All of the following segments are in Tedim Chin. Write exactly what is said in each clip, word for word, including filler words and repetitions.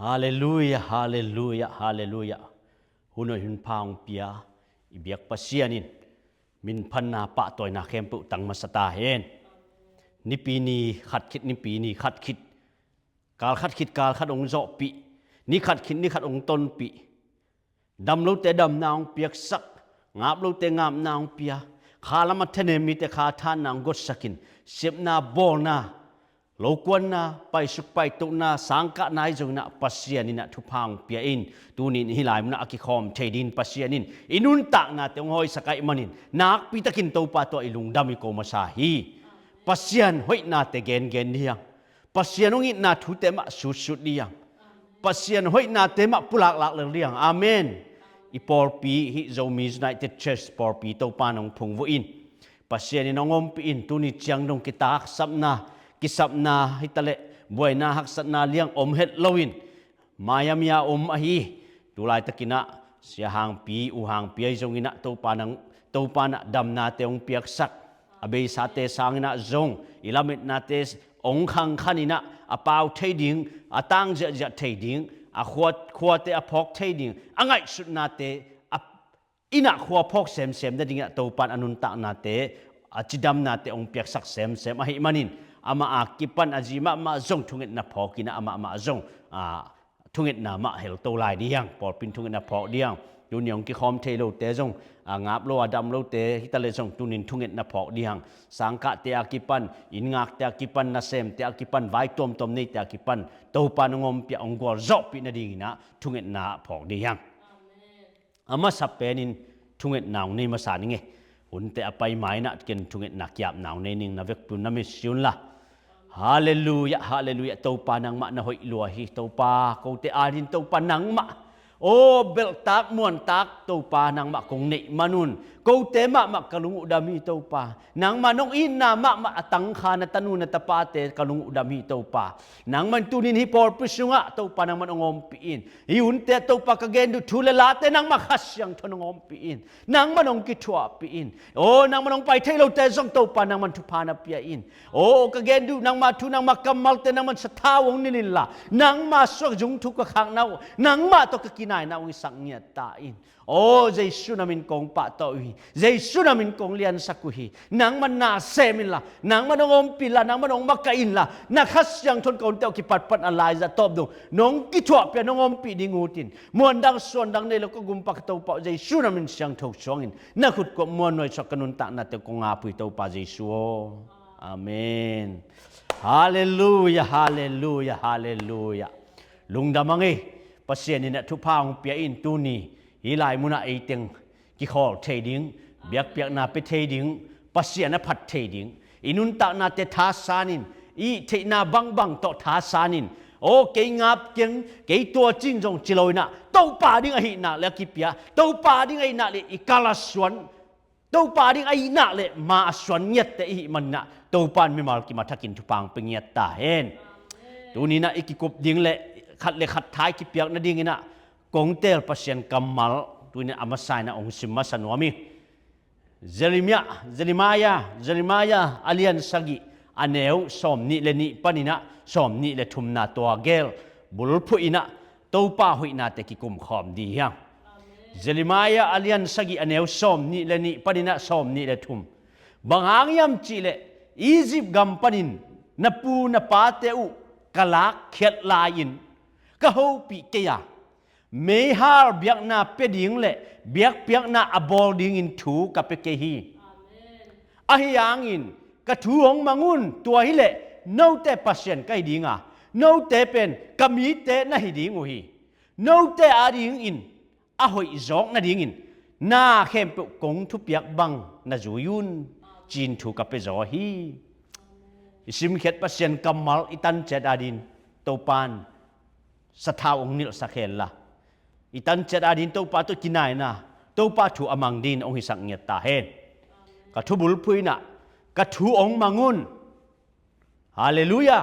Halleluia, halleluia, halleluia. Hun hoih hun pha hong pia i biak Pasian in minphatna, pahtawina khempeuh tang masa ta hen. Nipi ni khat khit nipi ni khat khit, kal khat khit kal khat hong zawhpih, ni khat khit ni khat hong tonpih, dam lote damna hong piaksak, ngap lote ngapna hong pia, kha lam a thanem mite kha thanna hong gotsakin, sepna, bawlna, lokuanna, paisuk paitohna, sangkahna ahi zongin ah Pasian in ah thupha hong pia in, tuni in hih lai munah a kikhawm thei dingin Pasian in i nuntaknate hong hawisak ahih manin nakpitakin Topa tawh i lungdam i ko masa hi. Pasian hoihnate gengen ding hi hang. Pasian hong itna thute mah sutsut ding hi hang. Pasian hoihnate mah pulaklak lel ding hi hang. Amen. I pawlpi hih Zomi United Church pawlpi Topa in hong phungvuh in, Pasian in hong ompih in, tuni ciang dong kitaksapna, kisapna hitaleh buaina haksatna liang om het loin, Miami a om ahi, tu laitakin ah Sia Hangpi, U Hangpi ahi zongin ah Topa in ah, Topa in ah damnate hong piaksak, a beisate sangin ah zong i lametnate hong khangkhan in ah a pau thei ding, a tang ziahziah thei ding, a khua, khuate a phawk thei ding, a ngaihsutnate a inn ah khua phawk semsem nadingin ah Topa in a nuntaknate, a cidamnate hong piaksak semsem ahih manin, amah a kipan a zi mahmah zong thungetna phawk in ah amah mah zong, a, thungetna mah helto lai ding hi hang. Pawlpi in thungetna phawk ding hi hang. Tuni hong kikhawm thei lote zong, a, ngap lo a dam lote hitaleh zong tuni in thungetna phawk ding hi hang. Sangkahte a kipan, inn ngakte a kipan, nasemte a kipan, vai tuamtuam neite a kipan Topa in hong ompih a hong gualzawhpih nadingin ah thungetna phawk ding hi hang. A masa penin thungetna hong nei masa ning e. Hunte a pai ma-in ah ken thungetna ki-apna hong nei ning, na vekpi un na misi unla. Halleluia, halleluia. Topa, nangmah na hoih lua hi. Topa, kote adingin Topa nangmah, aw, belhtak muantak Topa nangmah kong neih manun kote mahmah ka lung uh dam hi Topa. Nangmah nong itna mahmah a tangkha na tanu na tapate ka lung uh dam hi Topa. Nangmah in tuni in hih pawlpi sungah Topa nangmah in hong ompih in. Hih hunte ah Topa ka gen duh thu le late nangmah Kha Siangtho in hong ompih in. Nangmah in hong kithuahpih in. Aw, nangmah in hong pai thei lote zong Topa nangmah in thupha na pia in. Aw, ka gen duh nangmah thu, nangmah kammalte nangmah in sathau hong nilh inla, nangmah suak zung thu ka khakna uh, nangmah tawh ka kinaina uh hong hisak ngiat ta in. Aw, Jesu na min kong pahtawi uh hi. Jesu na min kong liansak uh hi. Nangmah in na sem inla, nangmah in hong ompih inla, nangmah in hong makaih inla, na Kha Siangtho in ka hunte uh kipatpatna laizah tawp dong nong kithuahpih a, nong ompih ding ut in. Muandang suandang nei lo ka Gumpa ka Topa uh Jesu na min siangtho suangin na khut kuap muanhuai suak ka nuntaknate uh kong ap uh hi Topa Jesu aw. Amen. Halleluia, halleluia, halleluia. Lungdam hang ei. Pasian in ah thupha hong pia in, tuni hih lai munah eiteng kikhawl thei ding, biakpiakna pia thei ding, Pasian a phat thei ding, i nuntaknate thasan in, i theihna bangbang tawh thasan in, aw, kei ngap keng, kei tua cing zong ci lo in ah, Topa ding ahih nak leh a kipia, Topa ding ahih nak leh i kal a suan, Topa ding ahih nak leh ma a suan ngiatte i hih manin ah, Topa in mimal kim a thakin thupha hong pia ngiat ta hen. Tuni in ah i kikup ding leh khat le khat tha i kipiak nadingin ah kong teel Pasian kammal tuni in ah a masa in ah hong sim masa nuam hi. Jeremiah, Jeremiah, Jeremiah a lian sagih a neu sawmnih le nih panin ah sawmnih le thumna tua gel bulphuh in ah Topa hoihnate kikum khawm ding hi hang. Jeremiah a lian sagih a neu sawmnih le nih panin ah sawmnih le thum. Bang hang hiam cih leh Egypt gam panin na pu na pate uh ka lakkhiat lai-in ka hopih kei a, meihal biakna pia ding le biakpiakna a bawl dingin thu ka pia kei hi. Ahi hangin ka thu hong mang un, tua hi leh note Pasian ka hi ding a, note pen ka mite na hi ding uh hi. Note adingin a hoih zawk nadingin na khempeuh kong thupiak bang na zui un, ci-in thu ka pia zaw hi. I simkhiat Pasian kammal i tanciat adingin Topa in sathau hong nilhsak henla, i tanciat adingin Topa tawh kinaina, Topa thu a mang dingin hong hisak ngiat ta hen. Ka thu bulphuh in ah ka thu hong mang un. Halleluia.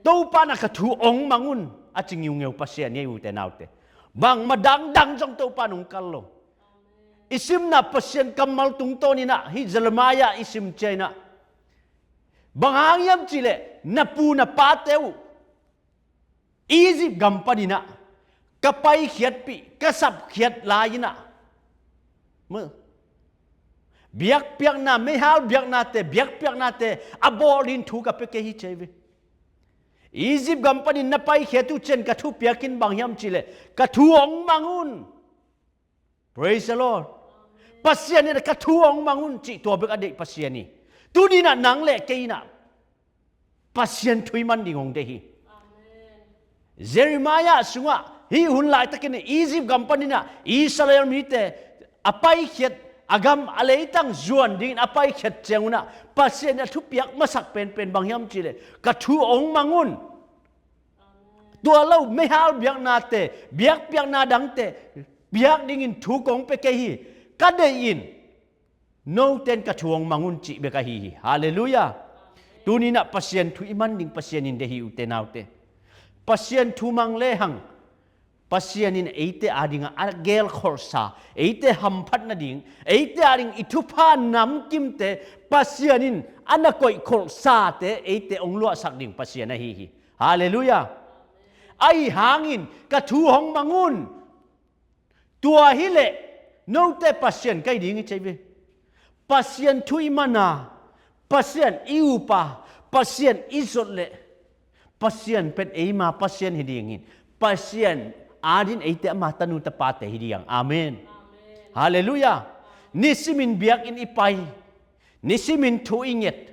Topa in ah ka thu hong mang un, a ci ngiungeu Pasian hi ei, ute naute. Bangmah dangdang zong Topa in hong kal lo. I simna Pasian kammal tungtawn in ah hih Jeremiah i sim ciang in ah, bang hang hiam cih leh na pu na pate uh Egypt gam paninah ka paikhiatpih, ka sapkhiat lai-inah, biakpiakna, meihal biaknate, biakpiaknate a bawl ding thu ka pia kei hi, ci ahi ve. Egypt gam panin na paikhiat uh ciang ka thupiak in bang hiam cihleh, ka thu hong mang un. Praise the Lord. Pasian in ka thu hong mang un cih tua bek a deih Pasian hi. Tuninah nang le kei inah Pasian thu i man ding hong deih hi. Jeremiah sungah hih hun laitakin Egypt gam paninah Israel mite a paikhiat, a gam a leitang zuan dingin a paikhiat ciangunah Pasian in a thupiak masak penpen bang hiam cihleh, ka thu hong mang un. Tua lo meihal biaknate, biakpiakna dangte piak dingin thu kong pia kei hi. Ka deih in note in ka thu hong mang un cih bek ahi hi. Halleluiah. Tuninah Pasian thu i man ding Pasian in deih hi, ute naute. Pasian thu mang lehang Pasian in eite adingah a gelkholhsa, eite hamphat nading, eite ading i thupha namkimte Pasian in a na koihkholhsate eite hong luahsak ding Pasian ahi hi. Halleluiah. Ahi hangin ka thu hong mang un. Tua hileh note Pasian ka hi ding hi, ci ahi ve. Pasian thu i man a, Pasian i up a, Pasian i zot leh, Pasian pen eima Pasian hi dingin, Pasian adin eite ama tanu tapate hi ding. Amen. Halleluiah. Nisimin biakinn i pai, nisimin thu i nget,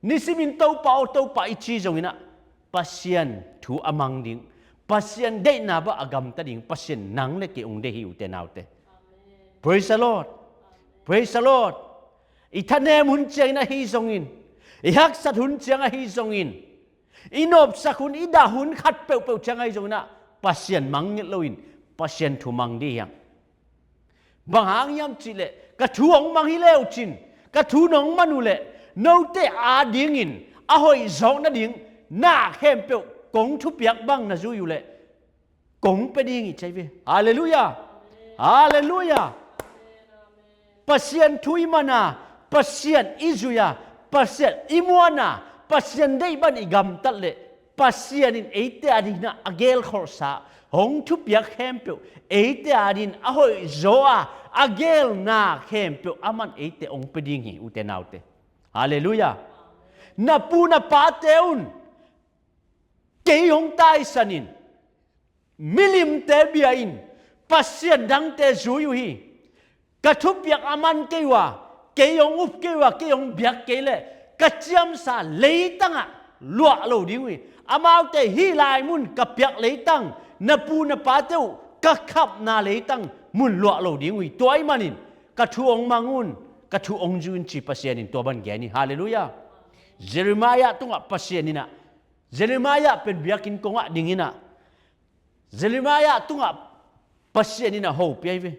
nisimin Topa aw, Topa i ci zonginah Pasian thu a mang ding, Pasian deihna bang a gamta ding Pasian nang le kei hong deih hi, ute naute. Praise the Lord. Praise the Lord. I thanem hun ciangin ahi zongin, i haksat hun ciang ahi zongin, i nopsak hun, i dah hun khat peuhpeuh ciang ahi zonginah Pasian mang nget loin Pasian thu mang ding hi hang. Bang hang hiam cihleh, ka thu hong mang hi leu cin, ka thu nong man uhleh note adingin a hoih zawk nading na khempeuh kong thupiak bang na zui uhleh kong pia ding hi, ci ahi ve. Halleluiah. Halleluiah. Pasian thu i man a, Pasian i zui a, Pasian i muan a, Pasian deih bang i gamtat leh Pasian in eite adinah a gelkholhsa hong thupiak khempeuh, eite adin a hoih zaw a, a gelna khempeuh aman eite hong pia ding hi, ute naute. Halleluiah. Na pu na pate un kei hong taisanin, milimte bia in, pasian dangte zui uh hi. Ka thupiak a man kei uh a, kei hong up kei uh a, kei hong biak kei leh ka ciamsa leitangah luah lo ding uh hi. Amaute hih lai mun ka piak leitang, na pu na pate uh ka khapna leitang mun luah lo ding uh hi. Tua ahih manin ka thu hong mang un, ka thu hong zui un ci Pasian in tua bang gen hi. Halleluiah. Jeremiah tungah Pasian inah, Jeremiah pen biakinn kongah dinginah, Jeremiah tungah Pasian inah hopih ahi ve.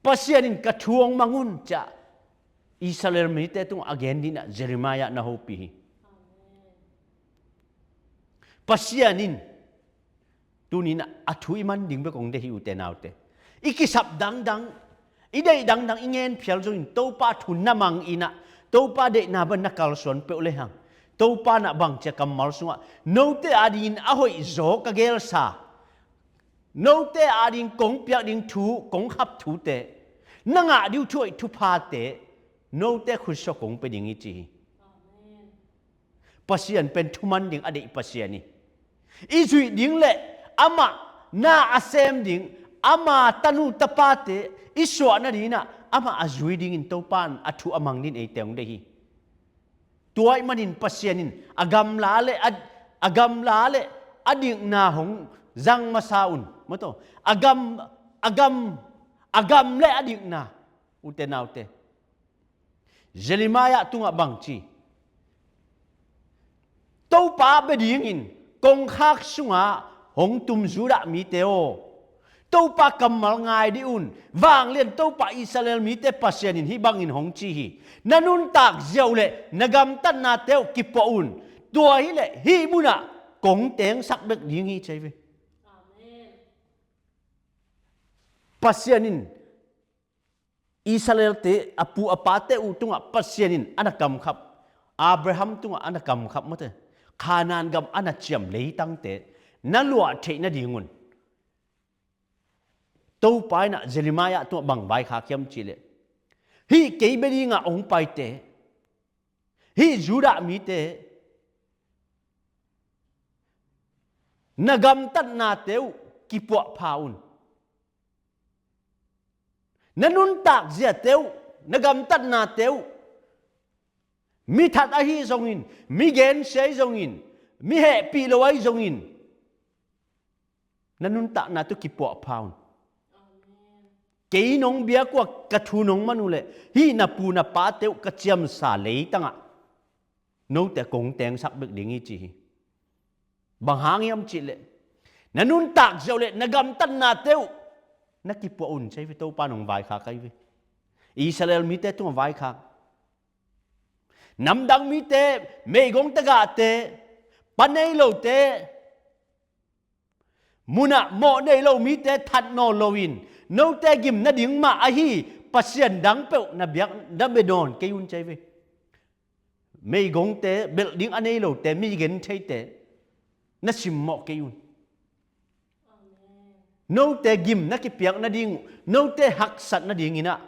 Pasian in ka thu hong mang un ci-a Israel mite tungah a gen dinah Jeremiah na hopih hi. Pasian in tuninah a thu i man ding bek hong deih hi, ute naute. I kisap dangdang, i deih dangdang i ngen phial zongin Topa thu na mang inah, Topa deihna bang na kalsuan peuh lehang, Topa nah bangci a kammal sungah note adingin a hoih zaw ka gelsa, note ading kong piak ding thu, kong khap thute, na ngah ding uh thu hoih thuphate note khutsuah kong pia ding hi ci hi. Pasian pen thuman ding a deih Pasian hi. I zuih ding le amah na a sem ding, ama tanu tapate i suah nadinginah amah a zui dingin Topa in a thu a mang dingin eite hong deih hi. Tua ahih manin Pasian in a gamla le a, a gamla le a dikna hong zang masa un. Maw taw, a gam, a gam, a gam le a dikna, ute naute. Jeremiah tungah bangci, Topa bia dingin kongkhak sungah hong tum Judah mite aw, Topa kammal ngai dih un. Vanglian Topa Israel mite Pasian in hih bangin hong ci hi. Na nuntak ziau le na gamtatnate uh kipuah un. Tua hileh hih munah kong tengsak bek ding hi ci ahi ve. Pasian in Israelte a pu a pate uh tungah Pasian in a na kamkhap, Abraham tungah a na kamkhap mawte, Kanaan gam a na ciam leitangte na luah theih nadingun Topa in ah Jeremiah tungah bang vaikhak hiam cihleh, hih kei bia dingah hong paite, hih Judah mite, na gamtatnate uh kipuahpha un. Na nuntak ziate uh, na gamtatnate uh, mi that ahi zongin, mi gensia ahi zongin, mi hehpih lo ahi zongin, na nuntaknate uh kipuahpha un. Kei nong biak uh a ka thu nong man uh leh hih na pu na pate uh ka ciamsa leitangah note kong tengsak bek ding hi ci hi. Bang hang hiam cihleh, na nuntak ziau le na gamtatnate uh na kipuah un ci hi ve. Topa in hong vaikhak ahi ve. Israel mite tungah vaikhak. Namdang mite, meigong tagahte, pa nei lote, munah mawh nei lo mite that nawn loin, note gim nading mah ahi pasian dang peuh na biak, na bia nawn kei un ci hi ve. Meigongte, belh ding a nei lote, mi gen theite na simmawh kei un. Note gim na kipiak nading uh, note haksat nadingin ah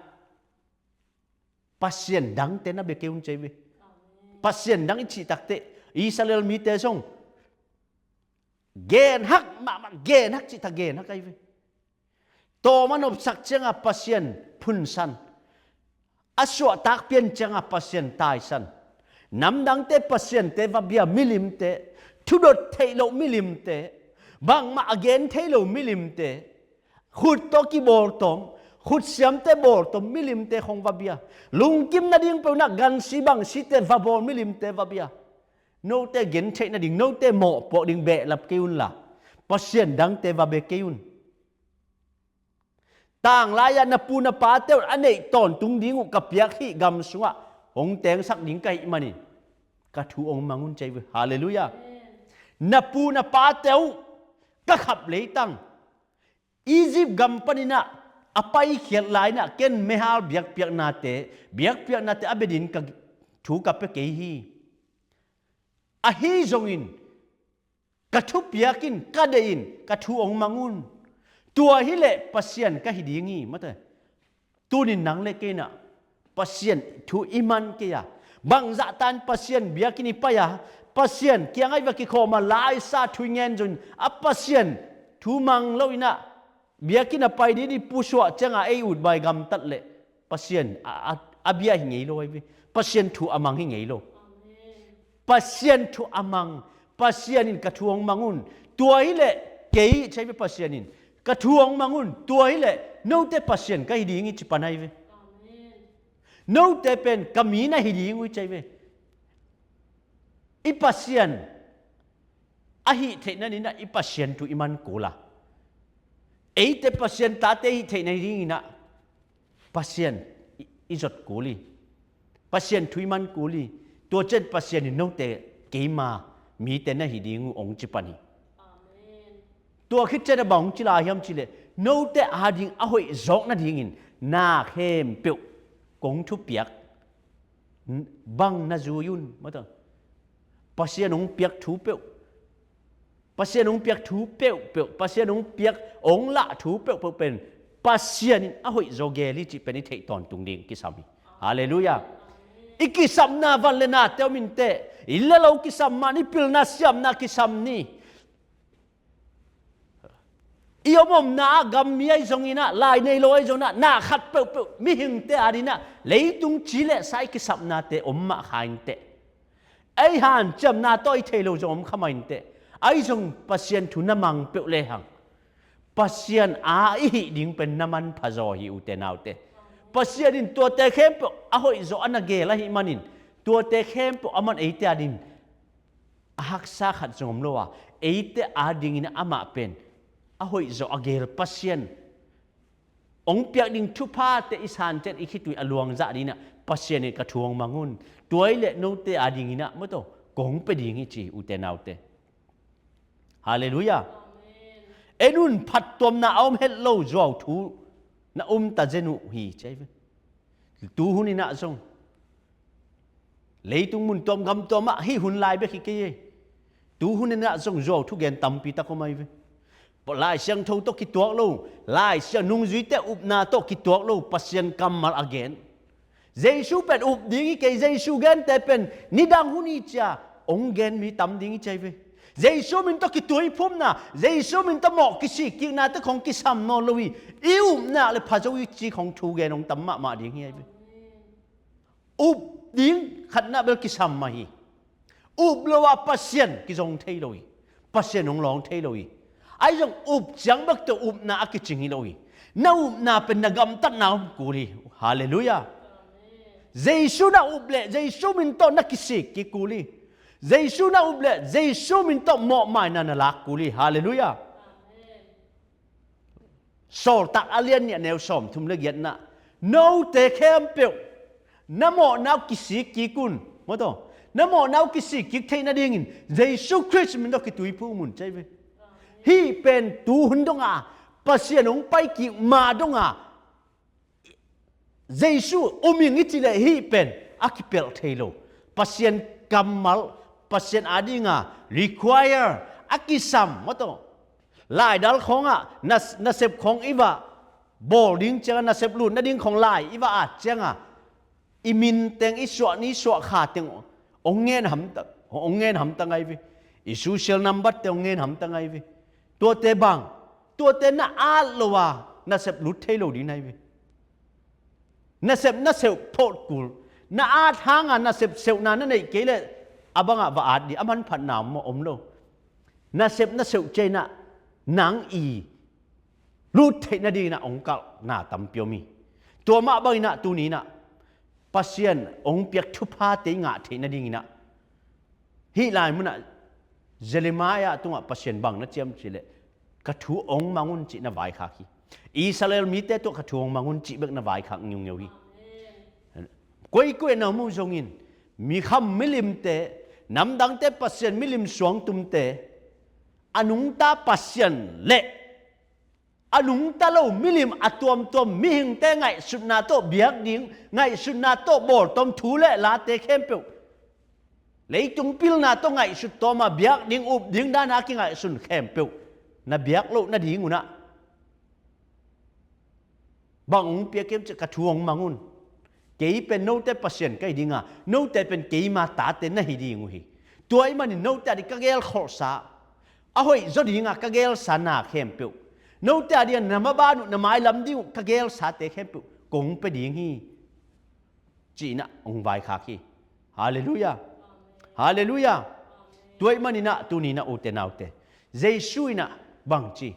pasian dangte na bia kei un ci hi ve. Pasian dang i cih takteh Israel mite zong genhak mahmah, genhak cih tak genhak ahi ve. Tawm a nopsak ciangah Pasian phunsan, a suahtak pian ciangah Pasian taisan, namdangte pasiante va bia milimte, thudot theih loh milimte, bangmah a gen thei lo milimte, khut tawh kibawltawm, khutsiamte bawltawm milimte khong va bia, lungkim nading peuh in ah gansi bangsite va bawl milimte va bia. Note gen theih nading, note mawhpuak ding behlap kei unla, pasian dangte va bia kei un. Tanglai-ah na pu na pate un a neih tawntung ding uh ka piak hih gam sungah hong tengsak ding ka hih manin ka thu hong mang un ci hi ve. Halleluiah. Na pu na pate uh ka khap leitang Egypt gam panin ah a paikhiat lai-in ah ken meihal biakpiaknate, biakpiaknate a bia dingin ka thu ka pia kei hi. Ahi zongin ka thupiak in, ka deih in ka thu hong mang un. Tua hileh Pasian ka hi ding hi, mate. Tunin nang le kei in ah Pasian thu i man kei a, bangzahtan Pasian biakinn i pai a, Pasian kiangah i va kikhawm a, laisa thu i ngen zongin a Pasian thu mang loin ah biakinn a pai dingin i pusuah ciangah ei utbai gamtat leh Pasian a, a, a bia hi ngei lo ahi ve. Pasian thu a mang hi ngei lo. Pasian thu a mang, Pasian in ka thu hong mang un. Tua hileh kei, ci hi ve, Pasian in ka thu hong mang un. Tua hileh note Pasian ka hi ding hi ci pan ahi ve. Note pen ka mi na hi ding uh hi ci hi ve. I Pasian a hih theih nadingin ah i Pasian thu i man kul a, eite Pasian tate hih theih nadingin ah Pasian i, i zot kul hi. Pasian thu i man kul hi. Tua ciang Pasian in note keima mite na hi ding uh hong ci pan hi. Tua khit ciang a bang hong ci lai hiam cihleh, note ading a hoih zawk nadingin na khempeuh kong thupiak, bang na zui un, mate. Pasian hong piak thu peuh, Pasian hong piak thu peuhpeuh, Pasian hong piak, hong lah thu peuhpeuh pen Pasian in a hoih zaw gel hi cih pen i theih tawntung ding kisam hi. Halleluiah. I kisapna van le nate om inteh, i le lo kisam man, i pilna siamna kisam ni. I omomna ah gammi ahi zongin ah, lai nei lo ahi zongin ah, na khat peuhpeuh mihingte adingin ah, leitung ci le sa i kisapnate om mah kha inteh. Ei hanciamna tawh i thei lo zong om kha mah inteh. Ahi zong Pasian thu na mang peuh lehang, Pasian a i hih ding pen na manpha zaw hi, ute naute. Pasian in tuate khempeuh a hoih zaw a na gel ahih manin, tuate khempeuh a man eite adingin a haksa khat zong om lo a, eite adingin amah pen a hoih zaw a gel Pasian. Hong piak ding thuphate i san ciang i khitui a luangzah dingin ah Pasian in ka thu hong mang un. Tua hileh note adingin ah, mawtaw, kong pia ding hi ci, ute naute. Halleluiah. En un, phattuamna a om het lo zuau thu na um ta zen uh hi, ci hi ve. Tu hun in ah zong leitung mun tuam gam tuam ah hih hun lai bek hi kei hi. Tu hun in ah zong zuau thugen tampi tak om ahi ve. Lai Siangtho tawh kituak lo, Lai Siang nungzuite upna tawh kituak lo, Pasian kammal a gen. Jesu pen up ding hi kei, Jesu gente pen nidang hun hi cia hong gen mi tam ding hi cia hi ve. Jesu min tawh kituiphumna, Jesu min tawh mawh kisikkiknate khong kisam nawn lo hi. I upna le pha zo hi ci khong thugen hong tam mahmah ding hi ahi ve. Up ding khatna bel kisam mah hi. Up lo ah Pasian kizong thei lo hi. Pasian hong lawng thei lo hi. Ahi zong up ciang bek tawh upna a kicing hi lo hi. Na upna pen na gamtatna om kul hi. Halleluiah. Jesu na up leh Jesu min tawh na kisik kik kul hi. Jesu na up leh Jesu min tawh mawhmaina na lak kul hi. Halleluiah. Sawltak a lian nih a neu sawmthum le giatna, note khempeuh na mawhna uh kisik kik un. Maw taw, na mawhna uh kisik kik theih nadingin Jesu Khrist min tawh kituiphum un ci ahi ve. Hih pen tu hun dong a Pasian hong pai kik ma dong a Jesu um ing i cih leh hih pen a kipelh thei lo. Pasian kammal, Pasian adinga require, a kisam, maw taw. Laidal khawngah na, nasep khawng i vah bawl ding ciangah, nasep lut nading khawng lai i vah at ciangah, i min teng, i suah ni suah kha teng hong ngen hamtang, hong ngen hamtang ahi ve. I social number te hong ngen hamtang ahi ve. Tuate bang, tuate na at lo a nasep lut thei lo ding ahi ve. Nasep na seuh phawt kul. Na at hanga nasep seuhna na neih kei leh a bangah va at dih, a manphatna om maw? Om lo. Nasep na seuh ciang inah nang i lut theih nading inah hong kalhna tampi om hi. Tua mah bang inah tuni inah Pasian hong piak thuphate i ngah theih nading inah hih lai munah Jeremiah tungah Pasian bang na ciam cih leh, "Ka thu hong mang un," cih na vaikhak hi. Israel mite tungah, "Ka thu hong mang un," cih bek na vaikhak ngiungeu hi. Koikoi na om uh zongin, mikham milimte, namdangte Pasian milim suangtumte, a nungta Pasian le a nungta lo milim a tuamtuam mihingte ngaihsutna tawh biak ding, ngaihsutna tawh bawltawm thu le late khempeuh, leitung pilna tawh ngaihsut tawma biak ding, up ding dana kingaihsun khempeuh na biak loh nading unah bang hong piak hiam cih, "Ka thu hong mang un. Kei pen note Pasian ka hi dinga, note pen keima tate na hi ding uh hi. Tua ahih manin note ading ka gelkholhsa, a hoih zaw dinga ka gelsa na khempeuh, note adinga na maban uh, na mailam ding uh ka gelsate khempeuh kong pia ding hi," ci-inah hong vaikhak hi. Halleluiah. Halleluiah. Tua ahih maninah tuni inah ute naute, Jesu inah bangci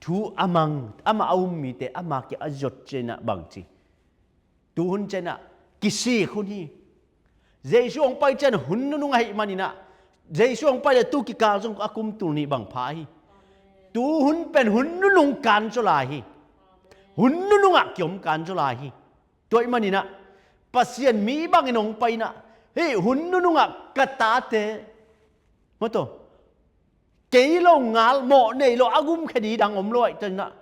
thu a mang, amah a um mite ama kiang a zot ciang inah bangci, tu hun ciang inah kisik hun hi. Jesu hong pai ciang hun nunung ahih maninah, Jesu hong pai le tu kikal zong a kum tul nih bang pha hi. Tu hun pen hun nunung kan zaw lai hi. Hun nunungah kiom kan zaw lai hi. Tua ahih maninah Pasian mi bangin hong pai inah, hih hun nunungah ka tate, maw taw, kei lo ngal, mawh nei lo, a gumkhia ding dang om lo ahih ciang inah,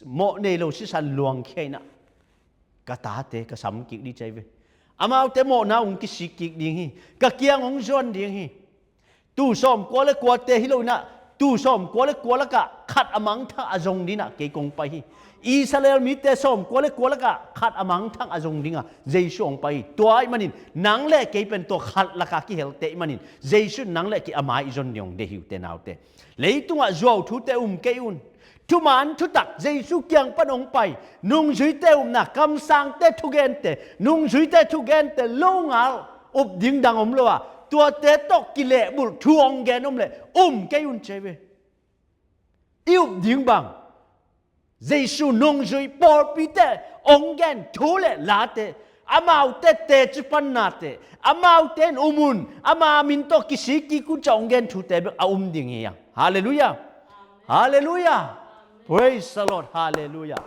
mawh nei lo sisan luangkhia inah, "Ka tate ka sam kik ding," ci ahi ve. Amaute mawhna hong kisik kik ding hi. Ka kiang hong zuan ding hi. Tuu sawmkua le kuate hi lo inah, tuu sawmkua le kua lakah khat a mangthang a zong ding inah kei kong pai hi. Israel mite sawmkua le kua lakah khat a mangthang a zong dinga Jesu hong pai hi. Tua ahih manin nang le kei pen tua khat lakah kihelte ahih manin Jesu in nang le kei a mai i zon ding hong deih hi, ute naute. Leitungah zuau thute um kei un. Thuman thutak Jesu kiang pan hong pai, nungzuite upna, kamsangte thugente, nungzuite thugente, longal up ding dang om lo a, tuate tawh kilehbulh thu hong gen om leh um kei un ci ahi ve. I up ding bang, Jesu nungzui pawlpite hong gen thu le late, amaute teci pannate, amaute in um un, ama min tawh kisik kik un ci-a hong gen thute bek a um ding hi hang. Halleluiah. Halleluiah. Praise the Lord. Halleluiah.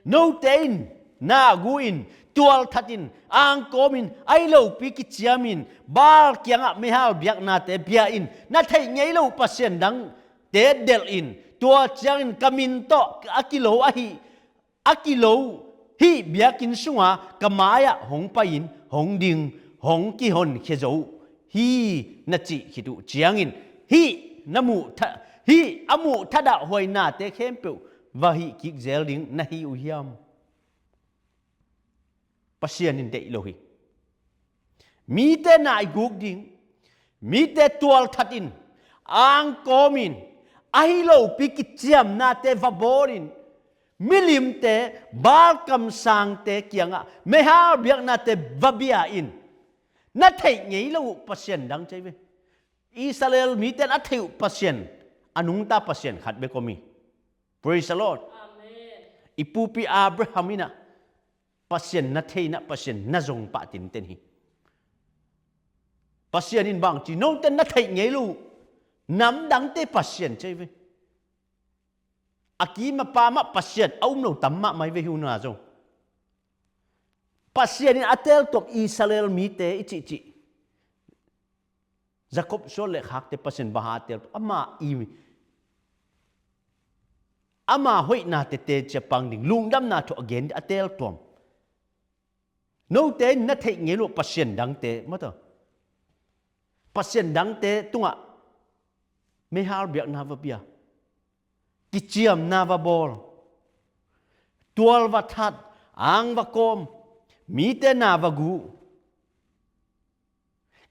Note in na gu in, tualthat in, angkawm in, ahi lopi kiciam in, Baal kiangah meihal biaknate bia in, na theih ngei lo pasian dangte delh in, tua ciangin ka min tawh a kilo ahi, a kilo hih biakinn sunga ka mai-ah hong pai-in hong ding, hong kihonkhia zo uh Hih na cih khit uh ciangin hih na muh tha-, hih a muh thadah huai nate khempeuh va hih kik zel ding na hi uh hiam? Pasian in deih lo hi. Mite naiguk ding, mite tualthat in, angkawm in, ahi lopi kiciamnate va bawl in, milimte, Baal kamsangte kiangah meihal biaknate va bia in, na theih ngei lo uh pasian dang ci hi ve. Israel mite in a theih uh pasian, a nungta pasian khat bek om hi. Praise the Lord. Amen. I pupi Abraham in ah Pasian na thei in ah Pasian na zong pah tinten hi. Pasian in bang ci, note na theih ngei lo uh namdangte pasian ci hi ve. A kim a pam ah pasian a um lo tam mahmah hi ve, hi uh na zong. Pasian in a teeltuam Israel mite i cihcih, Jacob suan le khakte Pasian bang hang a teeltuam, ama i, ama hoihna tete cia pang ding, lungdamna thu a gen ding a teeltuam. Note in na theih ngei lo uh pasian dangte, maw taw, pasian dangte tungah meihal biakna va bia, kiciamna va bawl, tual va that, ang va kawm, mite na va gu,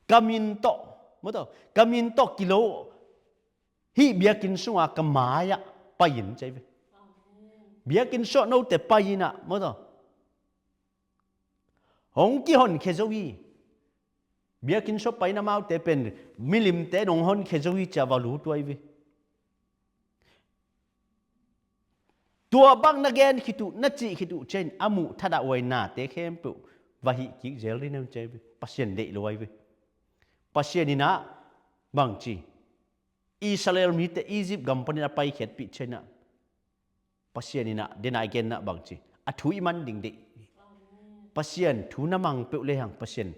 ka min tawh, maw taw, ka min tawh kilo hih biakinn sungah ka mai-ah pai in ci hi ve. Biakinn sungah note pai in ah, maw taw, hong kihonkhia zo hi. Biakinn sungah pai in amaute pen milimte in hong honkhia zo hi ci-a va lut uh hi ve. Tua bang na gen khit uh, na cih khit uh ciangin a muh thadah huai nate khempeuh va hih kik zel ding na hi uh ci hi ve. Pasian deih lo hi ve. Pasian in ah bang ci, Israel mite Egypt gam panin a paikhiatpih ciangin ah Pasian in ah, den a i genna bang ci, a thu i man ding deih. Pasian thu na mang peuh lehang Pasian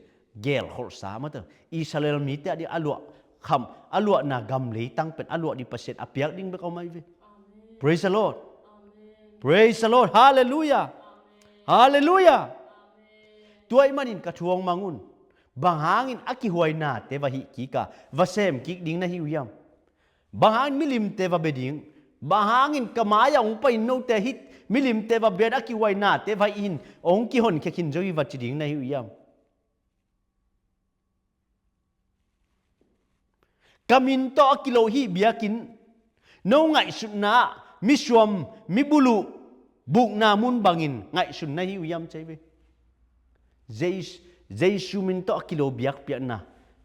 gelkholhsa, maw taw, Israel mite a ding a luah kham, a luahna gam leitang pen a luah ding Pasian a piak ding bek a om hi ve. Praise the Lord. Praise the Lord. Hallelujah. Hallelujah. Tua ahih manin ka thu hong mang un. Bang hangin a kihuai nate va hih kik a, va sem kik ding na hi uh hiam? Bang hangin milimte va bia ding, bang hangin ka mai-ah hong pai in note hih milimte va bia in a kihuai nate va hih in hong kihonkhia khin zo hi va ci ding na hi uh hiam? Ka min tawh a kilo hih biakinn, no ngaihsutna ah misuam, mibuluh bukna mun bangin ngaihsun na hi uh hiam ci hi ve. Jes-, Jesu min tawh a kilo biakpiakna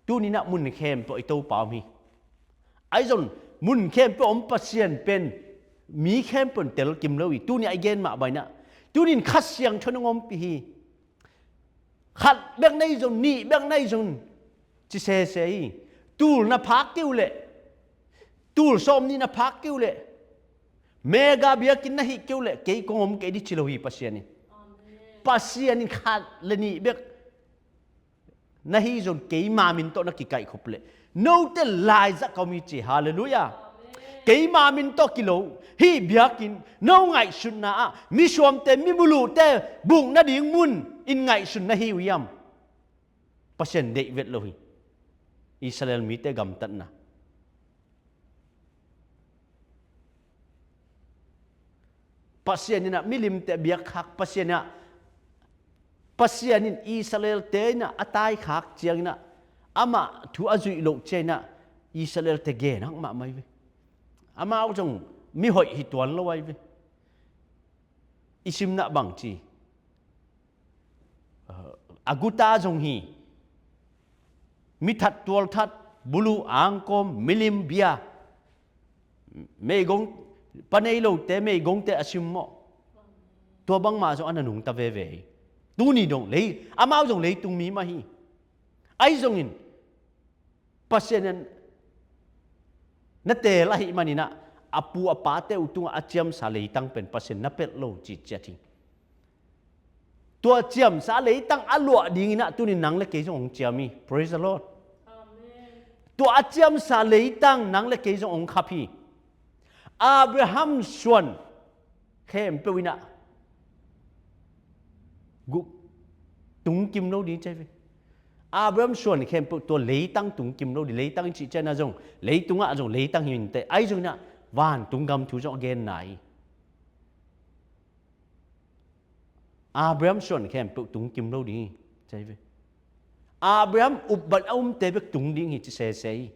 tuni-in ah mun khempeuh i Topa om hi. Ahi zong mun khempeuh om Pasian pen mi khempeuh in telkim lo hi. Tuni-a i gen mah bangin ah, tuni-in Kha Siangtho in hong ompih hi. Khat bek na hi zong, nih bek na hi zong ci sese hi. Tul na phak kei uh leh, tul sawmnih na phak kei uh leh, mega biakinn na hih kei uh leh kei kong om kei ding ci lo hi Pasian in. Pasian in khat le nih bek na hi zong keima min tawh na kikaihkhop leh note laizah ka om hi ci. Hallelujah. Keima min tawh kilo hih biakinn, no ngaihsutna ah misuamte, mibuluhte buk nading mun in ngaihsun na hi uh hiam? Pasian deih vet lo hi. Israel mite gamtatna, Pasian in ah milimte a biakkhak, Pasian in ah, Pasian in Israel-te in ah a taikhak ciangin ah amah thu a zuih loh ciangin ah Israel-te genhak mahmah hi ve. Amau zong mihoih hi tuan lo ahi ve. I simna bang ci, a guta zong hi. Mi that, tual that, buluh, angkawm, milim, bia, meigong, pa nei lote, meigongte a simmawh. Tua bangmah zong a na nungta veve hi. Tuni dong lei, amau zong leitung mi mah hi. Ahi zongin Pasian in na teel ahih manin ah a pu a pate uh tungah a ciamsa leitang pen Pasian na pelh lo ci ciat hi. Tua ciamsa leitang a luah dingin ah tunin nang le kei zong hong ciam hi. Praise the Lord. Tua a ciamsa leitang nang le kei zong hong khap hi. Abraham suan khempeuh in ah guk tungkim lo ding ci hi ve. Abraham suan khempeuh tua leitang tung kim lo ding, leitang i cih ciangin ah zong, leitungah zong leitang hi inteh, ahi zongin ah vantung gam thu zong a genna hi. Abraham suan khempeuh tung kim lo ding hi, ci hi ve. Abraham upban a umte bek tung ding hi, ci sese hi.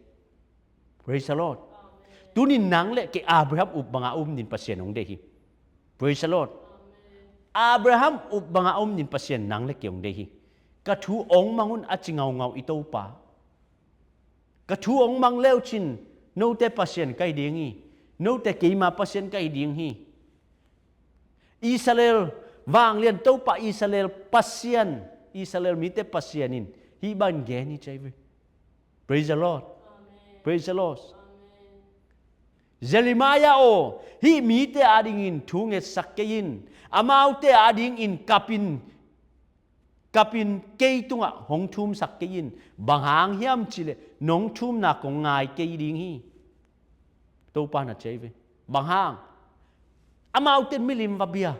Praise the Lord. Tunin nang le kei Abraham up banga um ding Pasian hong deih hi. Praise the Lord. Abraham up banga um ding Pasian nang le kei hong deih hi. Ka thu hong mang un, a ci ngaungau i Topa. Ka thu hong mang leucin note Pasian ka hi ding hi. Note keima Pasian ka hi ding hi. Israel, vanglian Topa Israel Pasian, Israel mite Pasian in hih bang gen hi, ci hi ve. Praise the Lord. Praise the Lord. Jeremiah aw, hih mite adingin thu ngetsak kei in, amaute adingin kapin, kapin kei tungah hong thumsak kei in, bang hang hiam cihleh nong thumna kong ngai kei ding hi. Topa na ci hi ve. Bang hang? Amaute in milim va bia,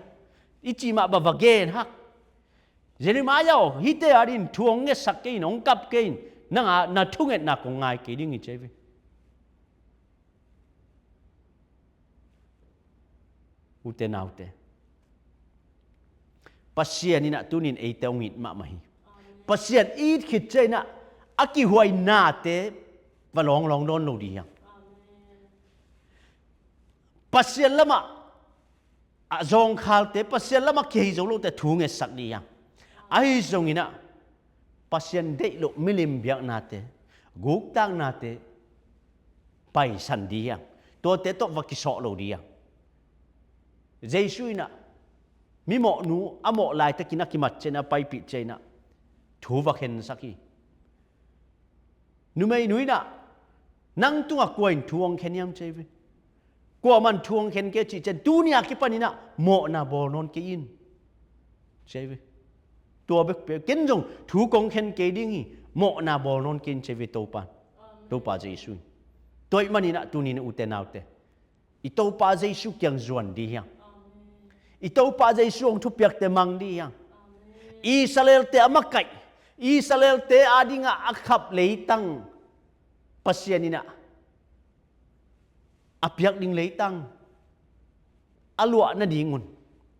i cih mah bang va gen hak. Jeremiah aw, hihte adingin thu hong ngetsak kei in, hong kap kei in, nang a na thungetna kong ngai kei ding hi, ci hi ve. Ute naute, Pasian in ah tunin eite hong it mahmah hi. Pasian it khit ciangin ah a kihuai nate va lawnglawng dawn lo ding hi hang. Pasian lamah a zawngkhalte, Pasian lamah kihei zo lote thu ngetsak ding hi hang. Ahi zongin ah Pasian deih loh milim biaknate, guktaknate paisan ding hi hang. Tuate tawh va kisawh lo ding hi hang. Jesu in ah mimawhnu a mawh laitakin a kimat ciangin ah, a paipih ciangin ah thu va khensak hi. Numeinu in ah, nang tungah kua in thu hong khen hiam, ci hi ve. Kuaman thu hong khen kei, cih ciang tuni a kipanin ah mawhna bawl nawn kei in, ci hi ve. Tua bek pe, ken zong thu kong khen kei ding hi, mawhna bawl nawn kei in, ci hi ve Topa. Topa Jesu in. Tua ahih manin ah tunin ute naute, i Topa Jesu kiang zuan ding hi hang. I Topa Jesu hong thupiakte mang ding hi hang. Israelte a makaih, Israelte adingah a khap leitang, Pasian in ah a piak ding leitang a luah nadingun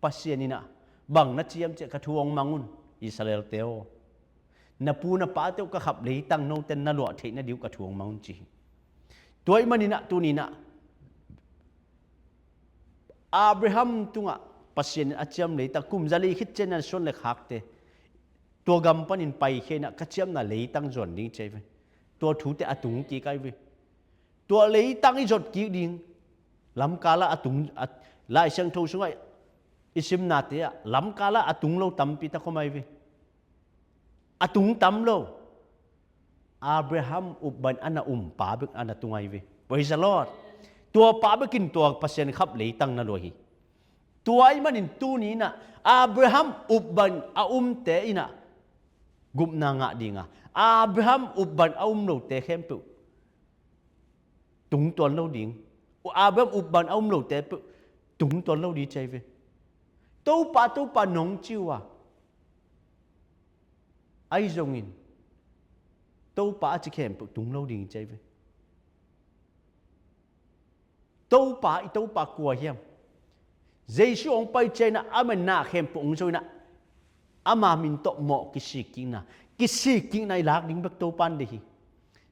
Pasian in ah bang na ci hiam cih leh, ka thu hong mang un, Israelte aw, na pu na pate uh ka khap leitang note in na luah theih nading uh ka thu hong mang un, ci hi. Tua ahih manin ah tunin ah Abraham tungah Pasian in a ciam leitang, kum zali khit ciangin ah suan le khakte tua gam panin paikhia in ah ka ciamna leitang zuan ding, ci hi ve. Tua thute a tung kik ahi ve. Tua leitang i zot kik ding, lamkal ah a tung, a, Lai Siangtho sungah i simnate ah lamkal ah a tung lo tampi tak om ahi ve. A tung tam lo. Abraham upban a na um pa bek a na tung ahi ve. Praise the Lord. Tua pa bekin tua Pasian khap leitang na luah hi. Tua ahih manin tuni in ah Abraham upban a umte in ah gupna ngah ding a, Abraham upban a um lote khempeuh tungtuan lo ding. Abraham upban a um lote peuh tungtuan lo ding, ci hi ve. Topa, Topa nong ci uh a, ahi zongin Topa a ci khempeuh tung lo ding, ci hi ve. Topa, i Topa kua hiam? Jesu hong pai ciangin ah a manna khempeuh hong zo in ah ama min tawh mawh kisik kikna, kisik kikna i lak ding bek Topa in deih hi.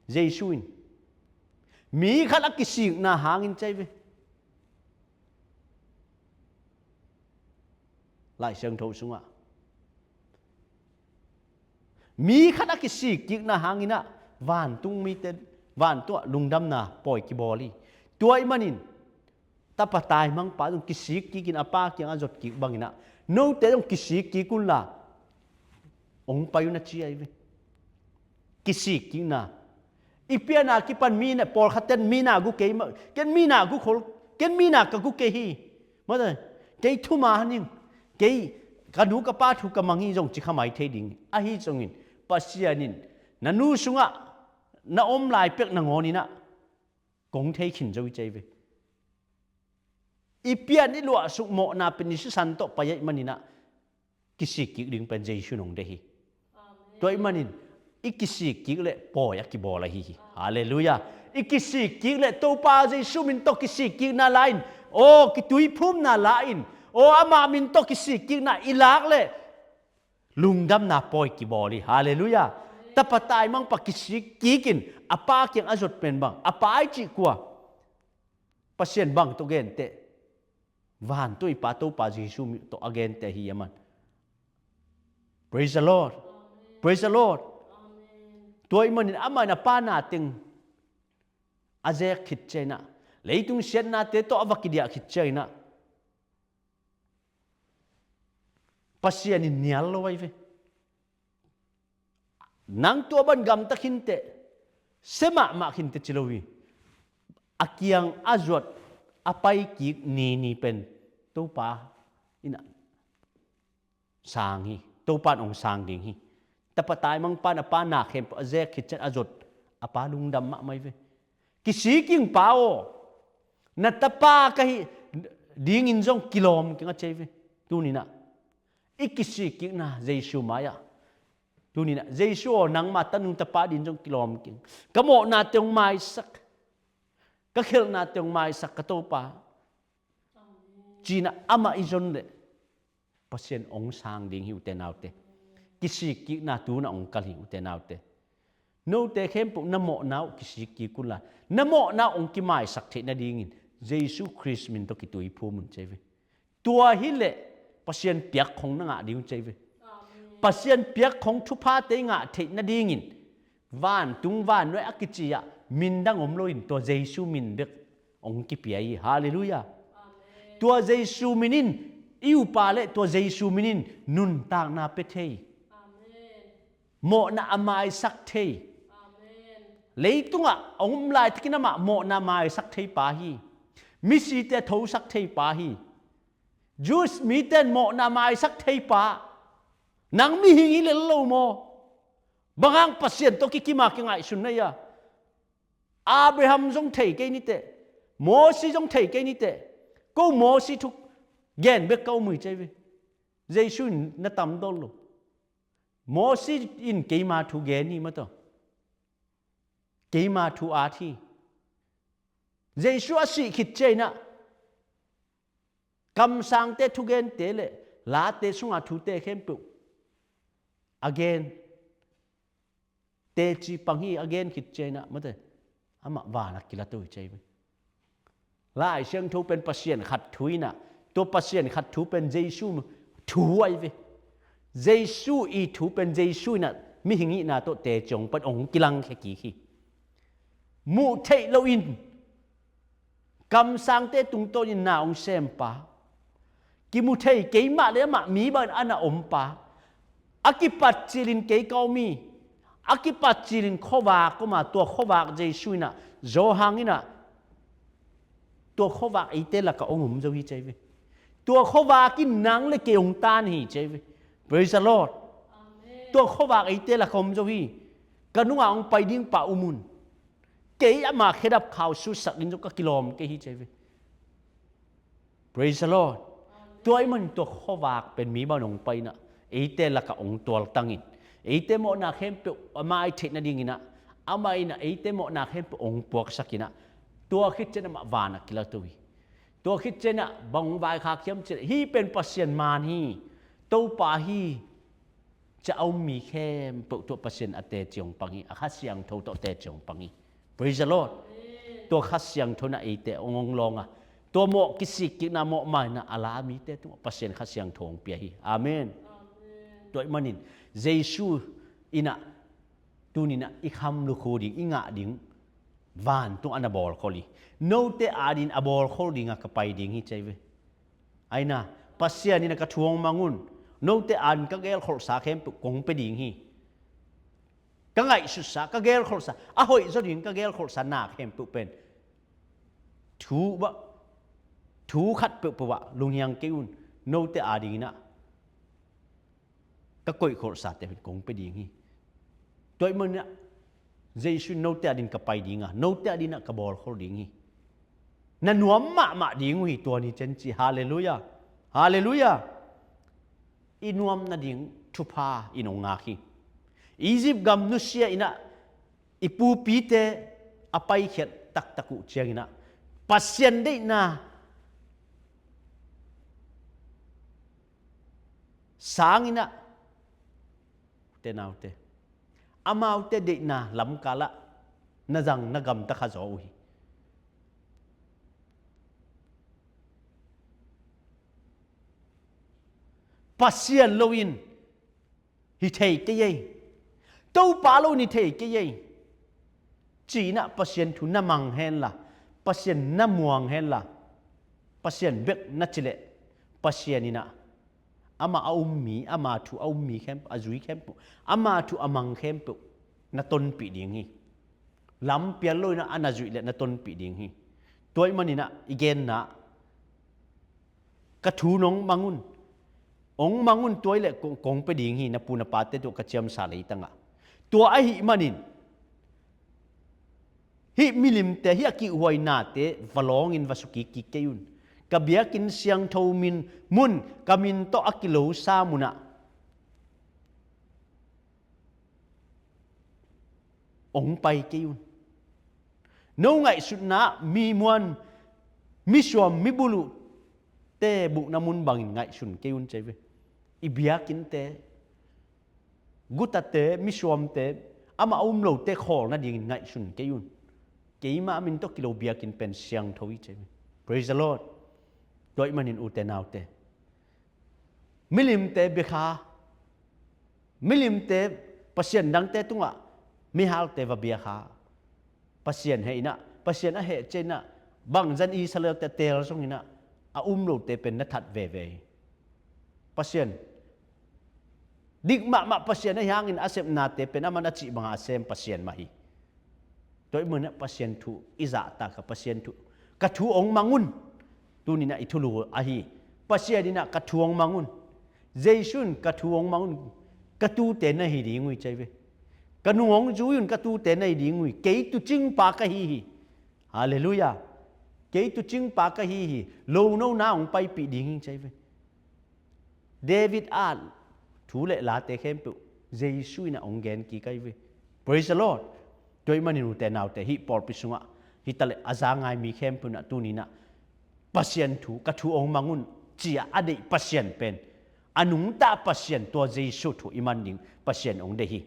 Jesu in mi khat a kisikna hangin, ci hi ve. Lai Siangtho sungah mi khat a kisik kikna hangin ah vantung mite, vantungah lungdamna pawi kibawl hi. Tua ahih manin tapa taimangpa zong kisik kikin a pa kiangah zot kik bangin ah note zong kisik kik unla hong pai un, a ci ahi ve. Kisik kikna. I piana kipan mi na, pawlkhatten mi na gu kei mah, ken mi na gu khol, ken mi na ka gu kei hi. Mate, kei thuman ing, kei ka nu ka pa thu ka mang hi zong ci kha mai thei ding. Ahi zongin Pasian in na nu sungah na om lai pek nangawn in ah kong thei khin zo hi, ci hi ve. I pian i luah suk mawhna pen i sisan tawh pai ahih manin ah kisik kik ding pen Jesu in hong deih hi. Tua ahih manin I kisik kik le pawi a kibawl ahi hi. Halleluiah. I kisik kik le Topa Jesu min tawh kisik kikna la-in, aw, kituiphumna la-in, aw, amah min tawh kisik kikna i lak le lungdamna pawi kibawl hi. Halleluiah. Tapa taimangpa kisik kikin a pa kiang a zot pen bang, a pa i cih kua? Pasian bang tawh genteh? Vantung i Pa Topa Jesu min tawh a genteh hi a man. Praise the Lord. Praise the Lord. Tua ahih manin amah in a pa na teng a zek khit ciangin ah, leitung siatnate tawh a va kidiah khit ciangin ah, Pasian in nial lo ahi ve. Nang tua bang gamta khinteh, sia mahmah khinteh ci lo hi. A kiang a zuat a pai kik ni ni pen Topa in ah sang hi. Topa in hong sang ding hi. Tapa taimangpa in a pa na khempeuh a zek khit ciang a zuat, a pa lungdam mahmah hi ve. Kisik ing pa aw, na tapa ka hih dingin zong kilawm keng a ci hi ve. Tuni-in ah i kisik kikna Jesu mai-ah, tuni-in ah, Jesu aw, nangma tanung tapa dingin zong kilawm keng. Ka mawhnate hong maisak, ka khelhnate hong maisak ka Topa, ci-in ah amah i zon leh Pasian hong sang ding hi, ute naute. Kisik kikna tu-in ah hong kal hi, ute naute. Note khempeuh na mawhna uh kisik kik unla, na mawhna uh hong kimaisak theih nadingin Jesu Khrist min tawh kituiphum un ci hi ve. Tua hileh Pasian piakkhong na ngah ding uh ci hi ve. Pasian piakkhong thuphate i ngah theih nadingin vantung vannuai a kici-ah min dang om loin tua Jesu min bek hong kipia hi. Halleluiah. Tua Jesu min in i upa le tua Jesu min in nuntakna pia thei. Mawhna a maisak thei. Leitungah a om laitakin amah mawhna maisak thei pa hi. Misite thosak thei pa hi. Jews mite in mawhna maisak thei pa. Nang mihing hi lel lo maw? Bang hang Pasian tawh kikim a kingaihsun na hia? Abraham zong thei kei niteh, Mosi zong thei kei niteh. Ko Mosi thu gen bek ka um uh hi ci hi ve. Jesu in na tam dawn lo. Mosi in keima thu gen hi mataw. Keima thu at hi. Jesu a sih khit ciangin ah kamsangte thugente le late sunga thute khempeuh a gen. Teci pang hi, a gen khit ciangin ah mate, amah van a kilat uh hi ci hi ve. Lai Siangtho pen Pasian khat thu in ah, tua Pasian khat thu pen Jesu thu ahi ve. Jesu i thu pen Jesu in ah mihing hihna tawh teci hong pan hong kilangkhia kik hi. Muh theih loin kamsangte tungtawnin na hong sempa, kimu thei keimah le amah mi bangin a na ompa, a kipat cilin kei ka om hi. A kipat cilin khuavak om a, tua khuavak Jesu in ah, Johan in ah, tua khuavak eite lakah hong om zo hi ci hi ve. Tua khuavak in nang le kei hong tan hi ci hi ve. Praise the Lord. Tua khuavak eite lakah om zo hi. Ka nungah hong pai ding pa um un. Kei ama khedap khau sutsak ding zong ka kilawm kei hi ci hi ve. Praise the Lord. Tua ahih manin tua khuavak pen mi bangin hong pai in ah, eite lakah hong tualtangin, eite mawhna khempeuh amah i theih nadingin ah, amah in ah eite mawhna khempeuh hong puaksak in ah, tua khit ciangin amah van a kilat uh hi. Tua khit ciangin ah bang hong vaikhak hiam cih leh, hih pen Pasian man hi, Topa hi, ci-a a om mi khempeuh tua Pasian a teci hong pang hi, a Kha Siangtho tawh teci hong pang hi. Praise the Lord. Tua Kha Siangtho in ah eite hong hong lawng a, tua mawh kisik kikna mawh maina a la mite tungah Pasian Kha Siangtho hong pia hi. Amen. Tua ahih manin Jesu in ah tuni in ah i kham lukhu ding, i ngah ding vantung a na bawlkhol hi. Note adingin a bawlkhol dinga ka pai ding hi ci hi ve. Aina, Pasian in ah ka thu hong mang un. Note adingin ka gelkholhsa khempeuh kong pia ding hi. Ka ngaihsutsa, ka gelkholhsa, a hoih zaw dingin ka gelkholhsa na khempeuh pen thu bah, thu khat peuhpeuh ah lunghiang kei un. Note adingin ah ka koihkholhsate pen kong pia ding hi. Tua ahih manin ah Jesu in note adingin ka pai ding a, note adingin ah ka bawlkhol ding hi. Na nuam mahmah ding uh hi tua ni ciang ci. Halleluiah. Halleluiah. I nuam nading thupha in hong ngak hi. Egypt gam nusia inah i pupite a paikhiat taktak uh cianginah Pasian deihna sanginah, ute naute, amaute deihna lamkalah na zang na gamta kha zaw uh hi. Pasian loin hi thei kei ei. Topa loin hi thei kei ei. Cinah Pasian thu na mang henla, Pasian na muang henla, Pasian bek na cileh, Pasian inah ama a um mi, ama thu a um mi khempeuh, a zui khempeuh, ama thu a mang khempeuh na tonpih ding hi. Lampial loinah a na zuih leh na tonpih ding hi. Tua ih maninah i genna, ka thu nong mang un, ong mang un, tua ih leh kong, kong pia ding hi, na pu na pate tawh ka ciamsa leitangah. Tua ahih manin hih milimte, hih a kihhuainate va lawngin va sukik kik kei un. Ka biakinn siangtho min mun, ka min tawh a kilosa munah ong pai kei un. No ngaihsutna mi muan, mi suam, mi buluhte buhna mun bangin ngaihsun kei un, ci ve. I biakinnte, gutate, misuamte, amah a um lote khawl nadingin ngaihsun kei un. Keimah min tawh kilo biakinn pen siangtho hi, ci ve. Praise the Lord. Tua ih manin ute naute, milimte bia kha, milimte, pasian dangte tungah mihalte va bia kha, Pasian heh inah, Pasian a heh cianginah, bangzan Israelte teel zonginah a um lote pen na that veve hi. Pasian dik mahmah Pasian ahi hangin a sepnate pen aman a cih banga a sem Pasian mah hi. Tua ih maninah Pasian thu i zahtak a, Pasian thu, ka thu ong mang un. Tuninah i thulu ahi, Pasian inah ka thu ong mang un. Jesu in ka thu ong mang un. Ka tute na hi ding uh hi, ci ve. Ka nung ong zui un, ka tute na hi ding uh hi. Kei tuucingpa ka hi hi. Halleluiah. Kei tuucingpa ka hi hi. Lonona ong paipih ding hi, ci ve. David a thu le late khempeuh Jesu inah ong gen kik ahi ve. Praise the Lord. Tua ih manin ute naute, hih pawlpi sungah hita le a za ngai mi khempeuh inah tuninah Pasian thu, ka thu ong mang un, ci-a a deih Pasian pen, a nungta Pasian, tua Jesu thu i man ding Pasian ong deih hi.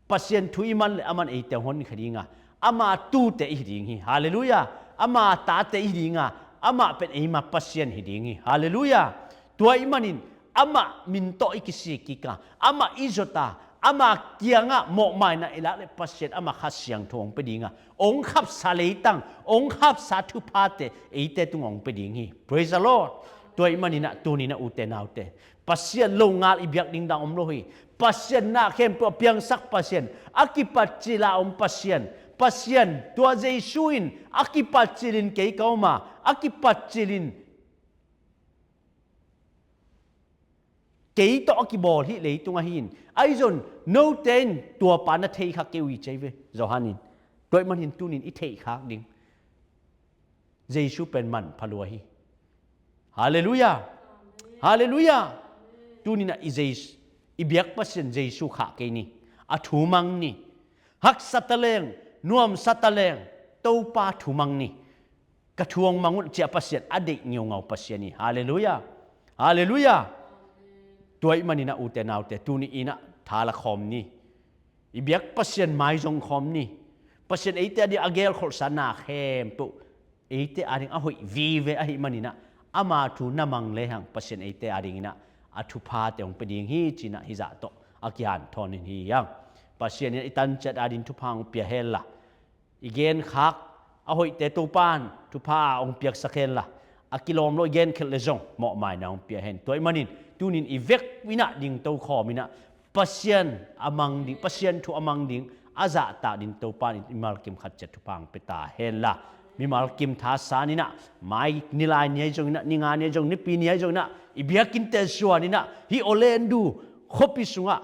Pasian thu i man le aman eite hong honkha dinga, ama tute i hi ding hi. Halleluiah. Ama tate i hi dinga, amah pen eima Pasian hi ding hi. Halleluiah. Tua ih manin amah min tawh i kisik kik a, amah i zot a, ama kiangah mawhmaina i lak le Pasian amah Kha Siangtho ong pia dinga, ong khapsa leitang, ong khapsa thuphate eite tungah ong pia ding hi. Praise the Lord. Tua ih maninah tuninah ute naute, Pasian longal i biak ding dang om lo hi. Pasian na khempeuh a piangsak Pasian, a kipat cila om Pasian, Pasian, tua Jesu in a kipat cilin kei ka om a, a kipat cilin kei tawh a kibawl hih leitung ahi in, ahi zong note in tuapa na theikhak kei uh hi, ci ve Johan in. Tua ih manin tunin i theihkhak ding Jesu pen manpha lua hi. Halleluiah. Halleluiah. Tuninah i Jesu, i biak Pasian Jesu khah kei ni. A thu mang ni. Haksa taleng, nuamsa taleng, Topa thu mang ni. Ka thu ong mang un, ci-a Pasian a deih ngeungau Pasian hi. Halleluiah. Halleluiah. Tua ih maninah ute naute, tuni inah tha la khawm ni. I biak Pasian mai zong khawm ni. Pasian eite ading a gelkholhsa na khempeuh eite ading a hoih vive ahih maninah, ama thu na mang lehang Pasian eite adinginah a thuphate hong pia ding hi, cinah hizah tawh a kihanthawn in hi hang. Pasian inah i tanciat ading thupha hong pia henla, i genkhak a hoihte Topan thupha a hong piaksak henla, a kilawm lo i genkhelh le zong mawhmaina hong pia hen. Tua ih manin tunin i vek inah dingto khawm inah, Pasian a mang ding, Pasian thu a mang ding, a zahtak ding Topan i mimal kim khat ciat thupha hong pia ta henla, mimal kim thasan inah, mai nilai ni ahi zonginah, ninga ni ahi zong, nipi ni ahi zonginah, i biakinnte zuan inah, hih Orlando khuapi sungah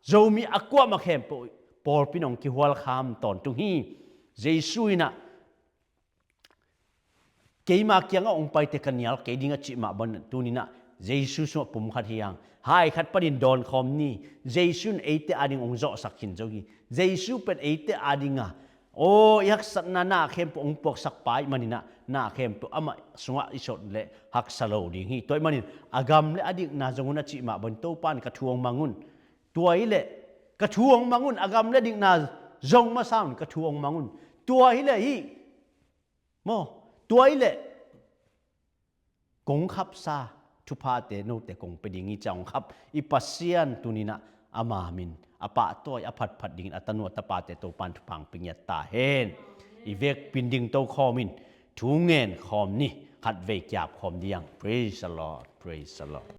Zomi a kuamah khempeuh pawlpi in hong kihualkham tawntung hi. Jesu inah keima kiangah hong paite ka nial kei ding a cih mah bangin tuninah Jesu sungah pum khat hi hang, hai khat panin dawn khawm ni. Jesu in eite ading hong zawhsak khin zo hi. Jesu pen eite adinga aw i haksatna na khempeuh hong puaksak pa ahih maninah na khempeuh amah sungah i sawt leh haksa lo ding hi. Tua ahih manin a gam le a dikna zong un a cih mah bangin Topa in ka thu hong mang un. Tua hileh ka thu hong mang un, a gam le dikna zong masa un ka thu hong mang un. Tua hileh hih maw, tua hileh kong khapsa thuphate note kong pia ding hi ci-a hong khap i Pasian tuninah ama min a pahtawi a phatphat dingin a tanu a tapate Topa in thupha hong pia ngiat ta hen. I vekpin ding tokhawm in thu ngen khawm ni. Khatvei kiap khawm ding. Praise the Lord. Praise the Lord.